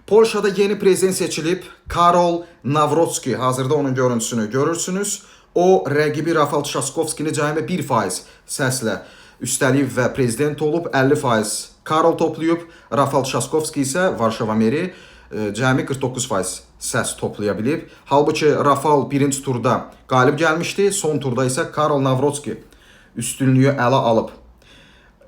Polşada yeni prezident seçilib. Karol Nawrocki. Hazırda onun görüntüsünü görürsünüz. O rəqibi Rafał Trzaskowskini cəmi 1% səslə üstəliyib və prezident olub. 50% Karol toplayıb. Rafał Trzaskowski isə Varşava meri cəmi 49% səs toplaya bilib. Halbuki Rafał birinci turda qalib gəlmişdi. Son turda isə Karol Nawrocki üstünlüyü ələ alıb.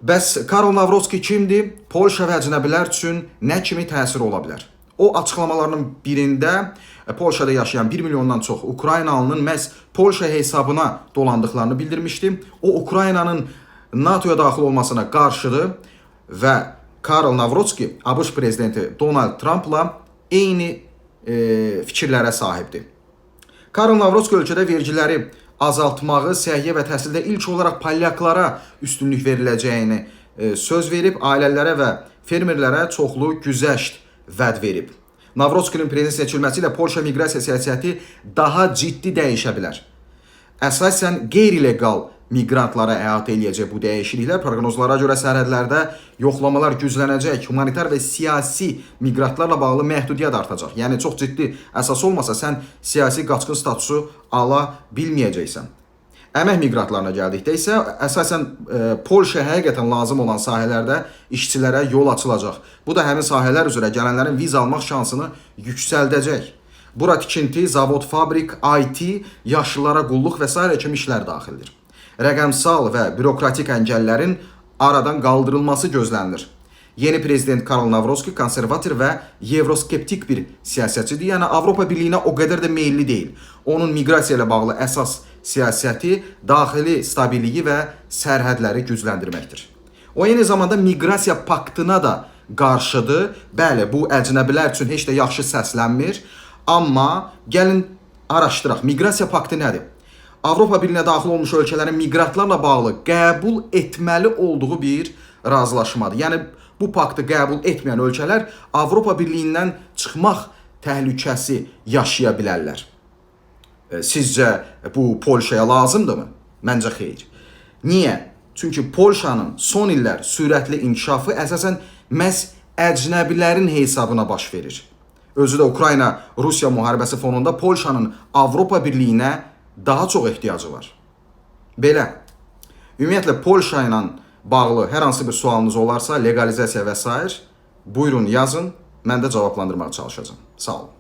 Bəs Karol Nawrocki kimdir? Polşa və əcnəbilər üçün nə kimi təsiri ola bilər? O açıqlamalarının birində Polşada yaşayan 1 milyondan çox Ukraynalının məhz Polşa hesabına dolandıqlarını bildirmişdi. O Ukraynanın NATO-ya daxil olmasına qarşıdır və Karol Nawrocki ABŞ prezidenti Donald Trampla eyni fikirlərə sahibdir. Karol Nawrocki ölkədə vergiləri azaltmağı, səhiyyə və təhsildə ilk olaraq polyaklara üstünlük veriləcəyini söz verib, ailələrə və fermerlərə çoxlu güzəşt vəd verib. Nawrocki'nin prezident seçilməsi ilə Polşa miqrasiya siyasəti daha ciddi dəyişə bilər. Əsasən qeyri-leqal miqrantlara əhatə eləyəcək bu dəyişikliklər proqnozlara görə sərhədlərdə yoxlamalar güclənəcək, humanitar və siyasi miqrantlarla bağlı məhdudiyyət artacaq. Yəni çox ciddi əsas olmasa sən siyasi qaçqın statusu ala bilməyəcəksən. Əmək miqrantlarına gəldikdə isə əsasən Polşa həqiqətən lazım olan sahələrdə işçilərə yol açılacaq. Bu da həmin sahələr üzrə gələnlərin viza almaq şansını yüksəldəcək. Bura tikinti, zavod, fabrik, IT, yaşlılara qulluq və sairə kimi işlər daxildir. Rəqəmsal və bürokratik əngəllərin aradan qaldırılması gözlənilir. Yeni prezident Karol Nawrocki konservator və evroskeptik bir siyasətçidir. Yəni Avropa Birliyinə o qədər də meyilli deyil. Onun miqrasiya ilə bağlı əsas siyasəti daxili stabilliyi və sərhədləri gücləndirməkdir. O eyni zamanda miqrasiya paktına da qarşıdır. Bəli, bu əcnəbilər üçün heç də yaxşı səslənmir. Amma gəlin araşdıraq. Miqrasiya paktı nədir? Avropa Birliyinə daxil olmuş ölkələrin miqrantlarla bağlı qəbul etməli olduğu bir razılaşmadır. Yəni bu paktı qəbul etməyən ölkələr Avropa Birliyindən çıxmaq təhlükəsi yaşaya bilərlər. Sizcə bu Polşaya lazımdırmı? Məncə xeyr. Niyə? Çünki Polşanın son illər sürətli inkişafı əsasən məhz əcnəbilərin hesabına baş verir. Özü də Ukrayna-Rusiya müharibəsi fonunda Polşanın Avropa Birliyinə daha çox ehtiyacı var. Belə. Ümumiyyətlə Polşa ilə bağlı hər hansı bir sualınız olarsa, leqalizasiya və sair, buyurun yazın, mən də cavablandırmağa çalışacağam. Sağ olun.